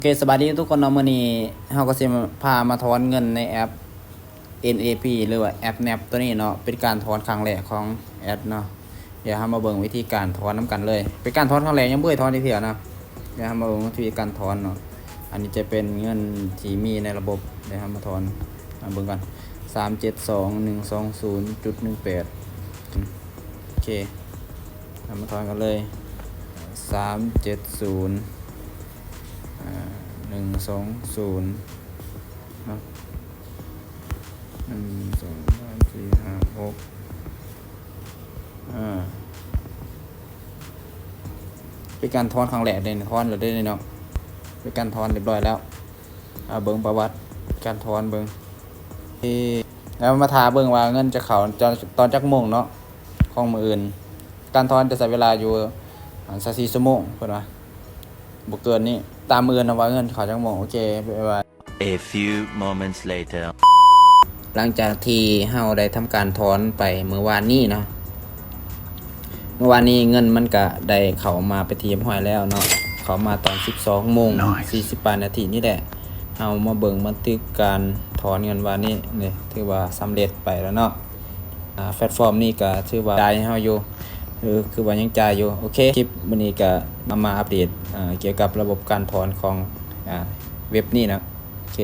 ເຄ ສະບາຍດີທຸກຄົນເນາະ, ມື້ນີ້ເຮົາກໍຊິພາມາຖອນເງິນໃນແອັບ ເອັນ ເອ ພີ ຫຼືວ່າແອັບ ແນບ ຕົວນີ້ເນາະ, ເປັນການຖອນຄັ້ງແລກຂອງແອັບເນາະ. ດຽວເຮົາມາເບິ່ງວິທີການຖອນນຳກັນເລີຍ. ເປັນການຖອນຄັ້ງແລກ, ຍັງບໍ່ເຄີຍຖອນຈັກເທື່ອເນາະ. ດຽວເຮົາມາເບິ່ງວິທີການຖອນເນາະ. ອັນນີ້ຈະເປັນເງິນທີ່ມີໃນລະບົບ. ດຽວເຮົາມາຖອນ, ມາເບິ່ງກັນ. ສາມເຈັດສອງ ໜຶ່ງສອງສູນຈຸດໜຶ່ງແປດ. ໂອເຄ ເຮົາມາຖອນກັນເລີຍ. ສາມເຈັດສູນ ອ່າ ໜຶ່ງສອງສູນເນາະ. ໜຶ່ງ ສອງ ສາມ ສີ່ ຫ້າ ຫົກ ອ່າ ເປັນການຖອນຄັ້ງແລກເດ້, ຖອນແລ້ວເດ້ເນາະ. ເປັນການຖອນຮຽບຮ້ອຍແລ້ວ. ເອົາເບິ່ງປະຫວັດການຖອນເບິ່ງ. ເອີ ແລ້ວມາຖ້າເບິ່ງວ່າເງິນຈະເຂົ້າຕອນ ຕອນຈັກໂມງເນາະ ຂອງມື້ອື່ນ. ການຖອນຈະໃຊ້ເວລາຢູ່ ອ່າ ຊາວສີ່ຊົ່ວໂມງ ເພິ່ນວ່າ ບໍ່ເກີນນີ້. ຕາມມື້ອື່ນນະວ່າເງິນເຂົ້າຈັກໂມງ. ໂອເຄ ບາຍບາຍ. A few moments later. ຫຼັງຈາກທີ່ເຮົາໄດ້ທຳການຖອນໄປມື້ວານນີ້ເນາະ, ມື້ວານນີ້ເງິນມັນກະໄດ້ເຂົ້າມາເປັນທີ່ຮຽບຮ້ອຍແລ້ວເນາະ, ເຂົ້າມາຕອນສິບສອງໂມງ Nice. ສີ່ສິບປາຍນາທີນີ້ແຫຼະ. ເຮົາມາເບິ່ງບັນທຶກການຖອນເງິນວານນີ້ ນີ້ຖືວ່າສຳເລັດໄປແລ້ວເນາະ. ອ່າ ແພລດຟອມນີ້ກະຖືວ່າຈ່າຍໃຫ້ເຮົາຢູ່ ຄື ຄືວ່າຍັງຈ່າຍຢູ່. ໂອເຄ ຄລິບມື້ນີ້ກະນຳມາອັບເດດ ອ່າ ກ່ຽວກັບລະບົບການຖອນຂອງ ອ່າ ເວັບນີ້ເນາະ. ໂອເຄ.